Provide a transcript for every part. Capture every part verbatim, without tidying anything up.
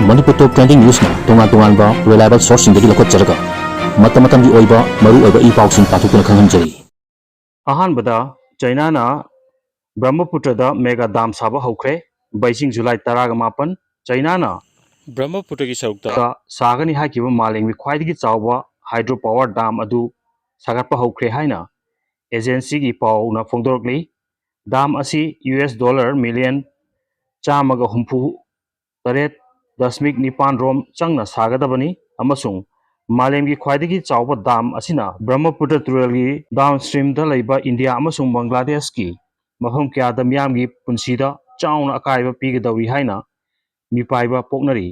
ꯃꯅꯤꯄꯨꯔ ꯇꯣꯞ trending ꯅ꯭ꯌꯨꯁꯅ ꯇꯣꯉꯥꯟ ꯇꯣꯉꯥꯟꯕ reliable ꯁꯣꯔꯁꯁꯤꯡꯗꯒꯤ ꯂꯧꯈꯠꯆꯔꯒ ꯃꯇꯝ ꯃꯇꯝꯒꯤ ꯑꯣꯏꯕ ꯃꯔꯨ ꯑꯣꯏꯕ ꯏ ꯄꯥꯎꯁꯤꯡ ꯄꯥꯊꯣꯛꯇꯨꯅ ꯈꯪꯍꯟꯖꯔꯤ꯫ ꯑꯍꯥꯟꯕꯗ ꯆꯩꯅꯥꯅ ꯕ꯭ꯔꯍꯃꯄꯨꯇ꯭ꯔꯗ ꯃꯦꯒꯥ ꯗꯥꯝ ꯁꯥꯕ ꯍꯧꯈ꯭ꯔꯦ꯫ ꯕꯩꯖꯤꯡ, ꯖꯨꯂꯥꯏ ꯇꯔꯥꯒ ꯃꯥꯄꯟ꯫ ꯆꯩꯅꯥꯅ ꯕ꯭ꯔꯍꯃꯄꯨꯇ꯭ꯔꯒꯤ ꯁꯔꯨꯛꯇ ꯁꯥꯒꯅꯤ ꯍꯥꯏꯈꯤꯕ ꯃꯥꯂꯦꯝꯒꯤ ꯈ꯭ꯋꯥꯏꯗꯒꯤ ꯆꯥꯎꯕ ꯍꯥꯏꯗ꯭ꯔꯣ ꯄꯥꯋꯔ ꯗꯥꯝ ꯑꯗꯨ ꯁꯥꯒꯠꯄ ꯍꯧꯈ꯭ꯔꯦ ꯍꯥꯏꯅ ꯑꯦꯖꯦꯟꯁꯤꯒꯤ ꯄꯥꯎꯅ ꯐꯣꯡꯗꯣꯔꯛꯂꯤ꯫ ꯗꯥꯝ ꯑꯁꯤ ꯌꯨ ꯑꯦꯁ ꯗꯣꯂꯔ ꯃꯤꯂꯤꯌꯟ ꯆꯥꯝꯃꯒ ꯍꯨꯝꯐꯨ ꯇꯔꯦꯠ ꯗꯁꯃꯤꯛ ꯅꯤꯄꯥꯟ ꯔꯣꯝ ꯆꯪꯅ ꯁꯥꯒꯗꯕꯅꯤ ꯑꯃꯁꯨꯡ ꯃꯥꯂꯦꯝꯒꯤ ꯈ꯭ꯋꯥꯏꯗꯒꯤ ꯆꯥꯎꯕ ꯗꯥꯝ ꯑꯁꯤꯅ ꯕ꯭ꯔꯍꯃꯄꯨꯇ꯭ꯔ ꯇꯨꯔꯦꯜꯒꯤ ꯗꯥꯎꯟ ꯁ꯭ꯇ꯭ꯔꯤꯝꯗ ꯂꯩꯕ ꯏꯟꯗꯤꯌꯥ ꯑꯃꯁꯨꯡ ꯕꯪꯒ꯭ꯂꯥꯗꯦꯁꯀꯤ ꯃꯐꯝ ꯀꯌꯥꯗ ꯃꯤꯌꯥꯝꯒꯤ ꯄꯨꯟꯁꯤꯗ ꯆꯥꯎꯅ ꯑꯀꯥꯏꯕ ꯄꯤꯒꯗꯧꯔꯤ ꯍꯥꯏꯅ ꯃꯤꯄꯥꯏꯕ ꯄꯣꯛꯅꯔꯤ꯫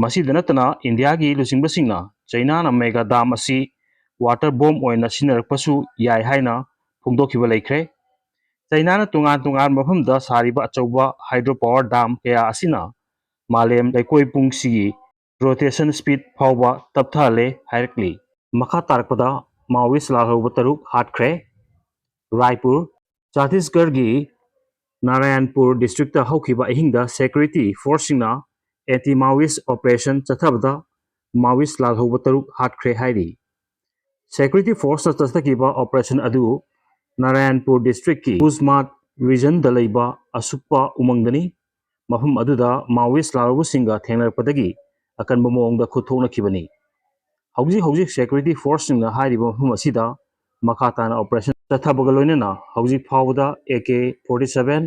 ꯃꯁꯤꯗ ꯅꯠꯇꯅ ꯏꯟꯗꯤꯌꯥꯒꯤ ꯂꯨꯆꯤꯡꯕꯁꯤꯡꯅ ꯆꯩꯅꯥꯅ ꯃꯦꯒꯥ ꯗꯥꯝ ꯑꯁꯤ ꯋꯥꯇꯔ ꯕꯣꯝ ꯑꯣꯏꯅ ꯁꯤꯖꯤꯟꯅꯔꯛꯄꯁꯨ ꯌꯥꯏ ꯍꯥꯏꯅ ꯐꯣꯡꯗꯣꯛꯈꯤꯕ ꯂꯩꯈ꯭ꯔꯦ꯫ ꯆꯩꯅꯥꯅ ꯇꯣꯉꯥꯟ ꯇꯣꯉꯥꯟꯕ ꯃꯐꯝꯗ ꯁꯥꯔꯤꯕ ꯑꯆꯧꯕ ꯍꯥꯏꯗ꯭ꯔꯣ ꯄꯥꯋꯔ ꯗꯥꯝ ꯀꯌꯥ ꯑꯁꯤꯅ ꯃꯥꯂꯦꯝ ꯂꯩꯀꯣꯏ ꯄꯨꯡꯁꯤꯒꯤ ꯔꯣꯇꯦꯁꯟ ꯁ꯭ꯄꯤꯗ ꯐꯥꯎꯕ ꯇꯞꯊꯍꯜꯂꯦ ꯍꯥꯏꯔꯛꯂꯤ꯫ ꯃꯈꯥ ꯇꯥꯔꯛꯄꯗ ꯃꯥꯑꯣꯏꯁ ꯂꯥꯜꯍꯧꯕ ꯇꯔꯨꯛ ꯍꯥꯠꯈ꯭ꯔꯦ꯫ ꯔꯥꯏꯄꯨꯔ, ꯆꯥꯇꯤꯁꯒꯔꯒꯤ ꯅꯥꯔꯥꯌꯟꯄꯨꯔ ꯗꯤꯁꯇ꯭ꯔꯤꯛꯇ ꯍꯧꯈꯤꯕ ꯑꯍꯤꯡꯗ ꯁꯦꯀ꯭ꯌꯨꯔꯤꯇꯤ ꯐꯣꯔꯁꯁꯤꯡꯅ ꯑꯦꯟꯇꯤ ꯃꯥꯑꯣꯏꯁ ꯑꯣꯄꯔꯦꯁꯟ ꯆꯠꯊꯕꯗ ꯃꯥꯑꯣꯏꯁ ꯂꯥꯜꯍꯧꯕ ꯇꯔꯨꯛ ꯍꯥꯠꯈ꯭ꯔꯦ ꯍꯥꯏꯔꯤ꯫ ꯁꯦꯀ꯭ꯌꯨꯔꯤꯇꯤ ꯐꯣꯔꯁꯅ ꯆꯠꯊꯈꯤꯕ ꯑꯣꯄꯔꯦꯁꯟ ꯑꯗꯨ ꯅꯥꯔꯥꯌꯟꯄꯨꯔ ꯗꯤꯁꯇ꯭ꯔꯤꯛꯀꯤ ꯎꯁꯃꯥꯠ ꯔꯤꯖꯟꯗ ꯂꯩꯕ ꯑꯁꯨꯛꯄ ꯎꯃꯪꯗꯅꯤ꯫ ꯃꯐꯝ ꯑꯗꯨꯗ ꯃꯥꯑꯣꯏꯁ ꯂꯥꯜꯍꯧꯕꯁꯤꯡꯒ ꯊꯦꯡꯅꯔꯛꯄꯗꯒꯤ ꯑꯀꯟꯕ ꯃꯑꯣꯡꯗ ꯈꯨꯠ ꯊꯣꯛꯅꯈꯤꯕꯅꯤ꯫ ꯍꯧꯖꯤꯛ ꯍꯧꯖꯤꯛ ꯁꯦꯀ꯭ꯌꯨꯔꯤꯇꯤ ꯐꯣꯔꯁꯁꯤꯡꯅ ꯍꯥꯏꯔꯤꯕ ꯃꯐꯝ ꯑꯁꯤꯗ ꯃꯈꯥ ꯇꯥꯅ ꯑꯣꯄꯔꯦꯁꯟ ꯆꯠꯊꯕꯒ ꯂꯣꯏꯅꯅ ꯍꯧꯖꯤꯛ ꯐꯥꯎꯕꯗ A K forty seven,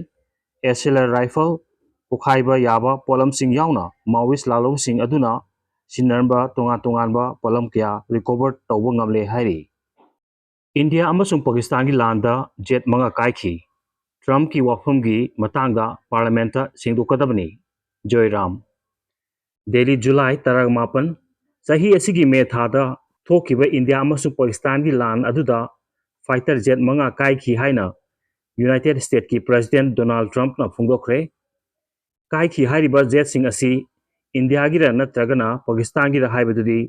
S L R rifle, ꯄꯣꯈꯥꯏꯕ ꯌꯥꯕ ꯄꯣꯠꯂꯝꯁꯤꯡ ꯌꯥꯎꯅ ꯃꯥꯑꯣꯏꯁ ꯂꯥꯜꯍꯧꯕꯁꯤꯡ ꯑꯗꯨꯅ ꯁꯤꯖꯤꯟꯅꯔꯝꯕ ꯇꯣꯉꯥꯟ ꯇꯣꯉꯥꯟꯕ ꯄꯣꯠꯂꯝ ꯀꯌꯥ ꯔꯤꯀꯣꯚꯔ ꯇꯧꯕ ꯉꯝꯂꯦ ꯍꯥꯏꯔꯤ꯫ ꯏꯟꯗꯤꯌꯥ ꯑꯃꯁꯨꯡ ꯄꯥꯀꯤꯁꯇꯥꯟꯒꯤ ꯂꯥꯟꯗ ꯖꯦꯠ ꯃꯉꯥ ꯀꯥꯏꯈꯤ꯫ ꯇ꯭ꯔꯝꯞꯀꯤ ꯋꯥꯐꯝꯒꯤ ꯃꯇꯥꯡꯗ ꯄꯥꯔꯂꯤꯌꯥꯃꯦꯟꯠꯇ ꯁꯦꯡꯗꯣꯛꯀꯗꯕꯅꯤ꯫ ꯖꯣꯏꯔꯥꯝ꯫ ꯗꯦꯜꯂꯤ, ꯖꯨꯂꯥꯏ ꯇꯔꯥꯃꯥꯄꯟ꯫ ꯆꯍꯤ ꯑꯁꯤꯒꯤ ꯃꯦ ꯊꯥꯗ ꯊꯣꯛꯈꯤꯕ ꯏꯟꯗꯤꯌꯥ ꯑꯃꯁꯨꯡ ꯄꯥꯀꯤꯁꯇꯥꯟꯒꯤ ꯂꯥꯟ ꯑꯗꯨꯗ ꯐꯥꯏꯇꯔ ꯖꯦꯠ ꯃꯉꯥ ꯀꯥꯏꯈꯤ ꯍꯥꯏꯅ ꯌꯨꯅꯥꯏꯇꯦꯗ ꯁ꯭ꯇꯦꯠꯀꯤ ꯄ꯭ꯔꯦꯁꯤꯗꯦꯟꯠ ꯗꯣꯅꯥꯜꯗ ꯇ꯭ꯔꯝꯞꯅ ꯐꯣꯡꯗꯣꯛꯈ꯭ꯔꯦ꯫ ꯀꯥꯏꯈꯤ ꯍꯥꯏꯔꯤꯕ ꯖꯦꯠꯁꯤꯡ ꯑꯁꯤ ꯏꯟꯗꯤꯌꯥꯒꯤꯔ ꯅꯠꯇ꯭ꯔꯒꯅ ꯄꯥꯀꯤꯁꯇꯥꯟꯒꯤꯔ ꯍꯥꯏꯕꯗꯨꯗꯤ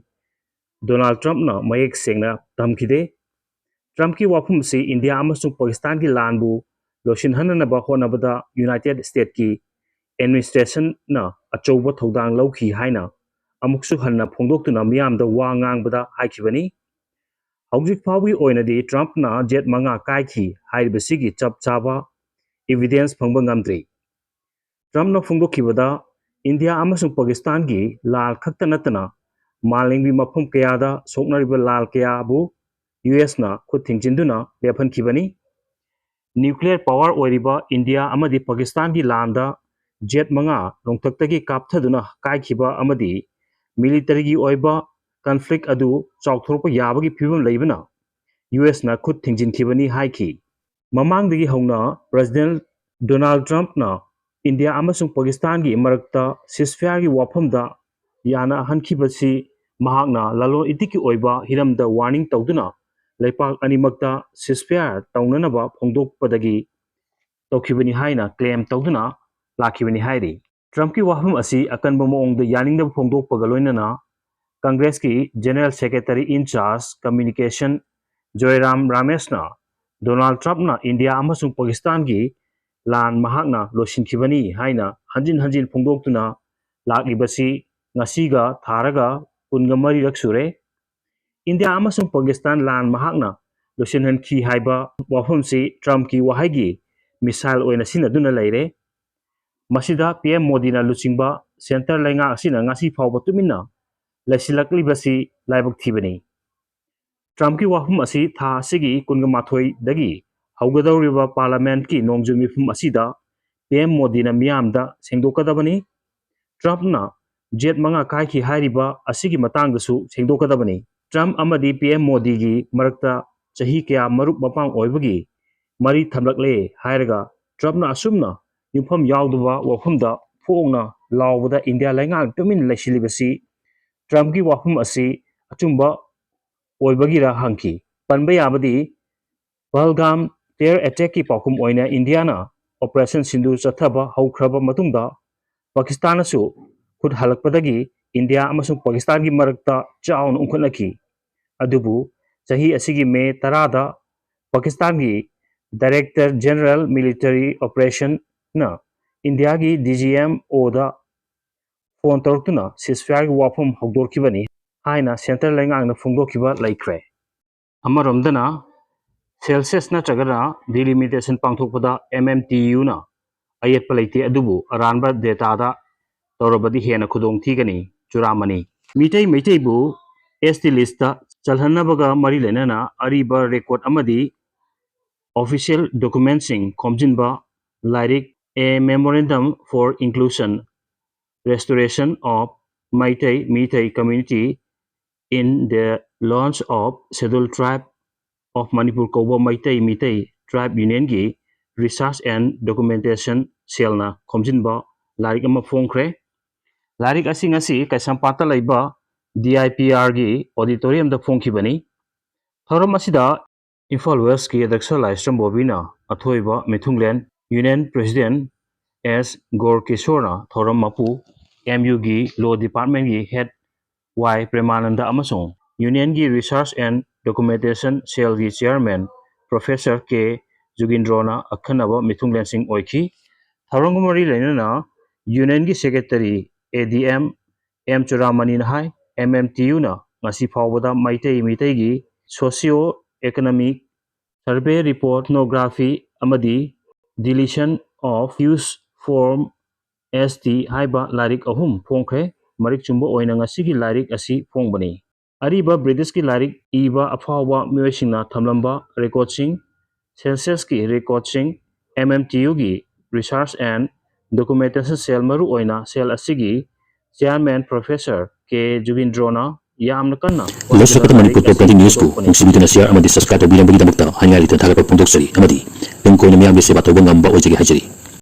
ꯗꯣꯅꯥꯜꯗ ꯇ꯭ꯔꯝꯞꯅ ꯃꯌꯦꯛ ꯁꯦꯡꯅ ꯊꯝꯈꯤꯗꯦ꯫ ꯇ꯭ꯔꯝꯞꯀꯤ ꯋꯥꯐꯝ ꯑꯁꯤ ꯏꯟꯗꯤꯌꯥ ꯑꯃꯁꯨꯡ ꯄꯥꯀꯤꯁꯇꯥꯟꯒꯤ ꯂꯥꯟꯕꯨ ꯂꯣꯏꯁꯤꯟꯍꯟꯅꯅꯕ ꯍꯣꯠꯅꯕꯗ ꯌꯨꯅꯥꯏꯇꯦꯗ ꯁ꯭ꯇꯦꯠꯀꯤ ꯑꯦꯗꯃꯤꯅꯤꯁꯇ꯭ꯔꯦꯁꯟꯅ ꯑꯆꯧꯕ ꯊꯧꯗꯥꯡ ꯂꯧꯈꯤ ꯍꯥꯏꯅ ꯑꯃꯨꯛꯁꯨ ꯍꯟꯅ ꯐꯣꯡꯗꯣꯛꯇꯨꯅ ꯃꯤꯌꯥꯝꯗ ꯋꯥ ꯉꯥꯡꯕꯗ ꯍꯥꯏꯈꯤꯕꯅꯤ꯫ ꯍꯧꯖꯤꯛ ꯐꯥꯎꯕꯒꯤ ꯑꯣꯏꯅꯗꯤ ꯇ꯭ꯔꯝꯞꯅ ꯖꯦꯠ ꯃꯉꯥ ꯀꯥꯏꯈꯤ ꯍꯥꯏꯔꯤꯕꯁꯤꯒꯤ ꯆꯞ ꯆꯥꯕ evidence ꯐꯪꯕ ꯉꯝꯗ꯭ꯔꯤ꯫ ꯇ꯭ꯔꯝꯞꯅ ꯐꯣꯡꯗꯣꯛꯈꯤꯕꯗ ꯏꯟꯗꯤꯌꯥ ꯑꯃꯁꯨꯡ ꯄꯥꯀꯤꯁꯇꯥꯟꯒꯤ ꯂꯥꯜ ꯈꯛꯇ ꯅꯠꯇꯅ ꯃꯥꯂꯦꯝꯒꯤ ꯃꯐꯝ ꯀꯌꯥꯗ ꯁꯣꯛꯅꯔꯤꯕ ꯂꯥꯜ ꯀꯌꯥꯕꯨ ꯌꯨ ꯑꯦꯁꯅ ꯈꯨꯠ ꯊꯤꯡꯖꯤꯟꯗꯨꯅ ꯂꯦꯞꯍꯟꯈꯤꯕꯅꯤ꯫ Nuclear power ꯑꯣꯏꯔꯤꯕ ꯏꯟꯗꯤꯌꯥ ꯑꯃꯗꯤ ꯄꯥꯀꯤꯁꯇꯥꯟꯒꯤ ꯂꯥꯟꯗ ꯖꯦꯠ ꯃꯉꯥ ꯅꯣꯡꯊꯛꯇꯒꯤ ꯀꯥꯞꯊꯗꯨꯅ ꯀꯥꯏꯈꯤꯕ ꯑꯃꯗꯤ militaryꯒꯤ ꯑꯣꯏꯕ conflict ꯑꯗꯨ ꯆꯥꯎꯊꯣꯔꯛꯄ ꯌꯥꯕꯒꯤ ꯐꯤꯕꯝ ꯂꯩꯕꯅ ꯌꯨ ꯑꯦꯁꯅ ꯈꯨꯠ ꯊꯤꯡꯖꯤꯟꯈꯤꯕꯅꯤ ꯍꯥꯏꯈꯤ꯫ ꯃꯃꯥꯡꯗꯒꯤ ꯍꯧꯅ President Donald Trumpꯅ ꯏꯟꯗꯤꯌꯥ ꯑꯃꯁꯨꯡ ꯄꯥꯀꯤꯁꯇꯥꯟꯒꯤ ꯃꯔꯛꯇ ceasefireꯒꯤ ꯋꯥꯐꯝꯗ ꯌꯥꯅꯍꯟꯈꯤꯕꯁꯤ ꯃꯍꯥꯛꯅ ꯂꯂꯣꯟ ꯏꯇꯤꯛꯀꯤ ꯑꯣꯏꯕ ꯍꯤꯔꯝꯗ warning ꯇꯧꯗꯨꯅ ꯂꯩꯄꯥꯛ ꯑꯅꯤꯃꯛꯇ ceasefire ꯇꯧꯅꯅꯕ ꯐꯣꯡꯗꯣꯛꯄꯗꯒꯤ ꯇꯧꯈꯤꯕꯅꯤ ꯍꯥꯏꯅ claim ꯇꯧꯗꯨꯅ ꯂꯥꯛꯈꯤꯕꯅꯤ ꯍꯥꯏꯔꯤ꯫ ꯇ꯭ꯔꯝꯞꯀꯤ ꯋꯥꯐꯝ ꯑꯁꯤ ꯑꯀꯟꯕ ꯃꯑꯣꯡꯗ ꯌꯥꯅꯤꯡꯗꯕ ꯐꯣꯡꯗꯣꯛꯄꯒ ꯂꯣꯏꯅꯅ Congressꯀꯤ General Secretary in charge Communication Joyram Rameshꯅ Donald Trumpꯅ ꯏꯟꯗꯤꯌꯥ ꯑꯃꯁꯨꯡ ꯄꯥꯀꯤꯁꯇꯥꯟꯒꯤ ꯂꯥꯟ ꯃꯍꯥꯛꯅ ꯂꯣꯏꯁꯤꯟꯈꯤꯕꯅꯤ ꯍꯥꯏꯅ ꯍꯟꯖꯤꯟ ꯍꯟꯖꯤꯟ ꯐꯣꯡꯗꯣꯛꯇꯨꯅ ꯂꯥꯛꯂꯤꯕꯁꯤ ꯉꯁꯤꯒ ꯊꯥꯔꯒ ꯀꯨꯟꯒ ꯃꯔꯤꯔꯛ ꯁꯨꯔꯦ꯫ ꯏꯟꯗꯤꯌꯥ ꯑꯃꯁꯨꯡ ꯄꯥꯀꯤꯁꯇꯥꯟ ꯂꯥꯟ ꯃꯍꯥꯛꯅ ꯂꯣꯏꯁꯤꯟꯍꯟꯈꯤ ꯍꯥꯏꯕ ꯋꯥꯐꯝꯁꯤ ꯇ꯭ꯔꯝꯞꯀꯤ ꯋꯥꯍꯩꯒꯤ missile ꯑꯣꯏꯅ ꯁꯤꯖꯤꯟꯅꯗꯨꯅ ꯂꯩꯔꯦ꯫ ꯃꯁꯤꯗ ꯄꯤ ꯑꯦꯝ ꯃꯣꯗꯤꯅ ꯂꯨꯆꯤꯡꯕ centre ꯂꯩꯉꯥꯛ ꯑꯁꯤꯅ ꯉꯁꯤ ꯐꯥꯎꯕ ꯇꯨꯃꯤꯟꯅ ꯂꯩꯁꯤꯜꯂꯛꯂꯤꯕꯁꯤ ꯂꯥꯏꯕꯛ ꯊꯤꯕꯅꯤ꯫ ꯇ꯭ꯔꯝꯞꯀꯤ ꯋꯥꯐꯝ ꯑꯁꯤ ꯊꯥ ꯑꯁꯤꯒꯤ ꯀꯨꯟꯒ ꯃꯥꯊꯣꯏꯗꯒꯤ ꯍꯧꯒꯗꯧꯔꯤꯕ parliamentꯀꯤ ꯅꯣꯡꯖꯨ ꯃꯤꯐꯝ ꯑꯁꯤꯗ ꯄꯤ ꯑꯦꯝ ꯃꯣꯗꯤꯅ ꯃꯤꯌꯥꯝꯗ ꯁꯦꯡꯗꯣꯛꯀꯗꯕꯅꯤ꯫ ꯇ꯭ꯔꯝꯞꯅ ꯖꯦꯠ ꯃꯉꯥ ꯀꯥꯏꯈꯤ ꯍꯥꯏꯔꯤꯕ ꯑꯁꯤꯒꯤ ꯃꯇꯥꯡꯗꯁꯨ ꯁꯦꯡꯗꯣꯛꯀꯗꯕꯅꯤ꯫ ꯇ꯭ꯔꯝꯞ ꯑꯃꯗꯤ ꯄꯤ ꯑꯦꯝ ꯃꯣꯗꯤꯒꯤ ꯃꯔꯛꯇ ꯆꯍꯤ ꯀꯌꯥ ꯃꯔꯨꯞ ꯃꯄꯥꯡ ꯑꯣꯏꯕꯒꯤ ꯃꯔꯤ ꯊꯝꯂꯛꯂꯦ ꯍꯥꯏꯔꯒ ꯇ꯭ꯔꯝꯞꯅ ꯑꯁꯨꯝꯅ ꯌꯨꯝꯐꯝ ꯌꯥꯎꯗꯕ ꯋꯥꯐꯝꯗ ꯐꯣꯡꯅ ꯂꯥꯎꯕꯗ ꯏꯟꯗꯤꯌꯥ ꯂꯩꯉꯥꯛ ꯇꯨꯃꯤꯟ ꯂꯩꯁꯤꯜꯂꯤꯕꯁꯤ ꯇ꯭ꯔꯝꯞꯀꯤ ꯋꯥꯐꯝ ꯑꯁꯤ ꯑꯆꯨꯝꯕ ꯑꯣꯏꯕꯒꯤꯔ ꯍꯪꯈꯤ꯫ ꯄꯟꯕ ꯌꯥꯕꯗꯤ ꯄꯍꯜꯒꯥꯝ terror attackꯀꯤ ꯄꯥꯎꯈꯨꯝ ꯑꯣꯏꯅ ꯏꯟꯗꯤꯌꯥꯅ Operation ꯁꯤꯟꯗꯨꯔ ꯆꯠꯊꯕ ꯍꯧꯈ꯭ꯔꯕ ꯃꯇꯨꯡꯗ ꯄꯥꯀꯤꯁꯇꯥꯟꯅꯁꯨ ꯈꯨꯠ ꯍꯜꯂꯛꯄꯗꯒꯤ ꯏꯟꯗꯤꯌꯥ ꯑꯃꯁꯨꯡ ꯄꯥꯀꯤꯁꯇꯥꯟꯒꯤ ꯃꯔꯛꯇ ꯆꯥꯎꯅ ꯎꯪꯈꯠꯅꯈꯤ꯫ ꯑꯗꯨꯕꯨ ꯆꯍꯤ ꯑꯁꯤꯒꯤ ꯃꯦ ꯇꯔꯥꯗ ꯄꯥꯀꯤꯁꯇꯥꯟꯒꯤ Director General Military Operationꯅ ꯏꯟꯗꯤꯌꯥꯒꯤ ꯗꯤ ꯖꯤ ꯑꯦꯝ ꯑꯣꯗ ꯐꯣꯟ ꯇꯧꯔꯛꯇꯨꯅ ꯁꯤꯁꯐꯤꯌꯥꯔꯒꯤ ꯋꯥꯐꯝ ꯍꯧꯗꯣꯔꯛꯈꯤꯕꯅꯤ ꯍꯥꯏꯅ ꯁꯦꯟꯇ꯭ꯔꯦꯜ ꯂꯩꯉꯥꯛꯅ ꯐꯣꯡꯗꯣꯛꯈꯤꯕ ꯂꯩꯈ꯭ꯔꯦ꯫ ꯑꯃꯔꯣꯝꯗꯅ, ꯁꯦꯜꯁꯁ ꯅꯠꯇ꯭ꯔꯒꯅ ꯗꯤꯂꯤꯃꯤꯇꯦꯁꯟ ꯄꯥꯡꯊꯣꯛꯄꯗ ꯑꯦꯝ ꯑꯦꯝ ꯇꯤ ꯌꯨꯅ ꯑꯌꯦꯠꯄ ꯂꯩꯇꯦ, ꯑꯗꯨꯕꯨ ꯑꯔꯥꯟꯕ ꯗꯦꯇꯥꯗ ꯇꯧꯔꯕꯗꯤ ꯍꯦꯟꯅ ꯈꯨꯗꯣꯡ ꯊꯤꯒꯅꯤ꯫ ꯆꯨꯔꯥꯃꯅꯤ꯫ ꯃꯤꯇꯩ ꯃꯩꯇꯩꯕꯨ ꯑꯦꯁ ꯇꯤ ꯂꯤꯁꯇ ꯆꯜꯍꯟꯅꯕꯒ ꯃꯔꯤ ꯂꯩꯅꯅ ꯑꯔꯤꯕ ꯔꯦꯀꯣꯔꯗ ꯑꯃꯗꯤ ꯑꯣꯐꯤꯁꯤꯌꯦꯜ ꯗꯣꯀꯨꯃꯦꯟꯁꯤꯡ ꯈꯣꯝꯖꯤꯟꯕ ꯂꯥꯏꯔꯤꯛ A Memorandum for Inclusion, Restoration of Meitei Meitei Community in the Launch of Scheduled Tribe of Manipur ꯀꯧꯕ ꯃꯩꯇꯩ ꯃꯤꯇꯩ ꯇ꯭ꯔꯥꯏꯕ ꯌꯨꯅꯤꯌꯟꯒꯤ ꯔꯤꯁꯥꯔꯁ ꯑꯦꯟ ꯗꯣꯀꯨꯃꯦꯟꯇꯦꯁꯟ ꯁꯦꯜꯅ ꯈꯣꯝꯖꯤꯟꯕ ꯂꯥꯏꯔꯤꯛ ꯑꯃ ꯐꯣꯡꯈ꯭ꯔꯦ꯫ ꯂꯥꯏꯔꯤꯛ ꯑꯁꯤ ꯉꯁꯤ ꯀꯩꯁꯥꯝꯄꯥꯠꯇ ꯂꯩꯕ ꯗꯤ ꯑꯥꯏ ꯄꯤ ꯑꯥꯔꯒꯤ ꯑꯣꯗꯤꯇꯣꯔꯤꯌꯝꯗ ꯐꯣꯡꯈꯤꯕꯅꯤ꯫ ꯊꯧꯔꯝ ꯑꯁꯤꯗ ꯏꯝꯐꯥꯜ ꯋꯦꯁꯀꯤ ꯑꯗ꯭ꯌꯛꯁ ꯂꯥꯏꯁ꯭ꯔꯝ ꯕꯣꯕꯤꯅ ꯑꯊꯣꯏꯕ ꯃꯤꯊꯨꯡꯂꯦꯟ, ꯌꯨꯅꯤꯌꯟ ꯄ꯭ꯔꯦꯁꯤꯗꯦꯟꯠ ꯑꯦꯁ ꯒꯣꯔꯀꯤꯁꯣꯔꯅ ꯊꯧꯔꯝ ꯃꯄꯨ, ꯑꯦꯝ ꯌꯨꯒꯤ ꯂꯣ ꯗꯤꯄꯥꯔꯠꯃꯦꯟꯠꯀꯤ ꯍꯦꯗ ꯋꯥꯏ ꯄ꯭ꯔꯦꯃꯥꯅꯟꯗ ꯑꯃꯁꯨꯡ ꯌꯨꯅꯤꯌꯟꯒꯤ ꯔꯤꯁꯥꯔꯁ ꯑꯦꯟ ꯗꯣꯀꯨꯃꯦꯟꯇꯦꯁꯟ ꯁꯦꯜꯒꯤ ꯆꯤꯌꯥꯔꯃꯦꯟ ꯄ꯭ꯔꯣꯐꯦꯁꯔ ꯀꯦ ꯖꯨꯒꯤꯟꯗ꯭ꯔꯣꯅ ꯑꯈꯟꯅꯕ ꯃꯤꯊꯨꯡꯂꯦꯟꯁꯤꯡ ꯑꯣꯏꯈꯤ꯫ ꯊꯧꯔꯝꯒ ꯃꯔꯤ ꯂꯩꯅꯅ ꯌꯨꯅꯤꯌꯟꯒꯤ secretary A D M M ꯆꯨꯔꯥꯃꯅꯤꯅ ꯍꯥꯏ, ꯑꯦꯝ ꯑꯦꯝ ꯇꯤ ꯌꯨꯅ ꯉꯁꯤ ꯐꯥꯎꯕꯗ ꯃꯩꯇꯩ ꯃꯤꯇꯩꯒꯤ socio economic survey report, ethnography ꯑꯃꯗꯤ deletion of use from S T ꯍꯥꯏꯕ ꯂꯥꯏꯔꯤꯛ ꯑꯍꯨꯝ ꯐꯣꯡꯈ꯭ꯔꯦ꯫ ꯃꯔꯤꯛ ꯆꯨꯝꯕ ꯑꯣꯏꯅ ꯉꯁꯤꯒꯤ ꯂꯥꯏꯔꯤꯛ ꯑꯁꯤ ꯐꯣꯡꯕꯅꯤ꯫ ꯑꯔꯤꯕ ꯕ꯭ꯔꯤꯇꯤꯁꯀꯤ ꯂꯥꯏꯔꯤꯛ ꯏꯕ ꯑꯐꯥꯎꯕ ꯃꯤꯑꯣꯏꯁꯤꯡꯅ ꯊꯝꯂꯝꯕ ꯔꯦꯀꯣꯔꯗꯁꯤꯡ, ꯁꯦꯟꯁꯁꯀꯤ ꯔꯦꯀꯣꯔꯗꯁꯤꯡ, ꯑꯦꯝ ꯑꯦꯝ ꯇꯤ ꯌꯨꯒꯤ ꯔꯤꯁꯥꯔꯁ ꯑꯦꯟ ꯗꯣꯀꯨꯃꯦꯟꯇꯦꯁꯟ ꯁꯦꯜ, ꯃꯔꯨ ꯑꯣꯏꯅ ꯁꯦꯜ ꯑꯁꯤꯒꯤ ꯆꯤꯌꯥꯔꯃꯦꯟ ꯄ꯭ꯔꯣꯐꯦꯁꯔ ꯀꯦ ꯖꯨꯒꯤꯟꯗ꯭ꯔꯣꯅ ꯌꯥꯝꯅ ꯀꯟꯅ ꯂꯣꯏꯁꯤꯜꯂꯛꯄꯗ ꯃꯅꯤꯄꯨꯔ ꯇꯣꯞ ꯇ꯭ꯋꯦꯟꯇꯤ ꯅ꯭ꯌꯨꯁꯄꯨ ꯅꯨꯡꯁꯤꯕꯤꯗꯨꯅ ꯁꯤꯌꯥꯔ ꯑꯃꯗꯤ ꯁꯕꯁꯀ꯭ꯔꯥꯏꯕ ꯇꯧꯕꯤꯔꯝꯕꯒꯤꯗꯃꯛꯇ ꯍꯥꯏꯅꯤꯡꯉꯥꯏ ꯂꯩꯇꯅ ꯊꯥꯒꯠꯄ ꯐꯣꯡꯗꯣꯛꯆꯔꯤ ꯑꯃꯗꯤ ꯇꯨꯡ ꯀꯣꯏꯅ ꯃꯤꯌꯥꯝꯒꯤ ꯁꯦꯕꯥ ꯇꯧꯕ ꯉꯝꯕ ꯑꯣꯏꯖꯒꯦ ꯍꯥꯏꯖꯔꯤ꯫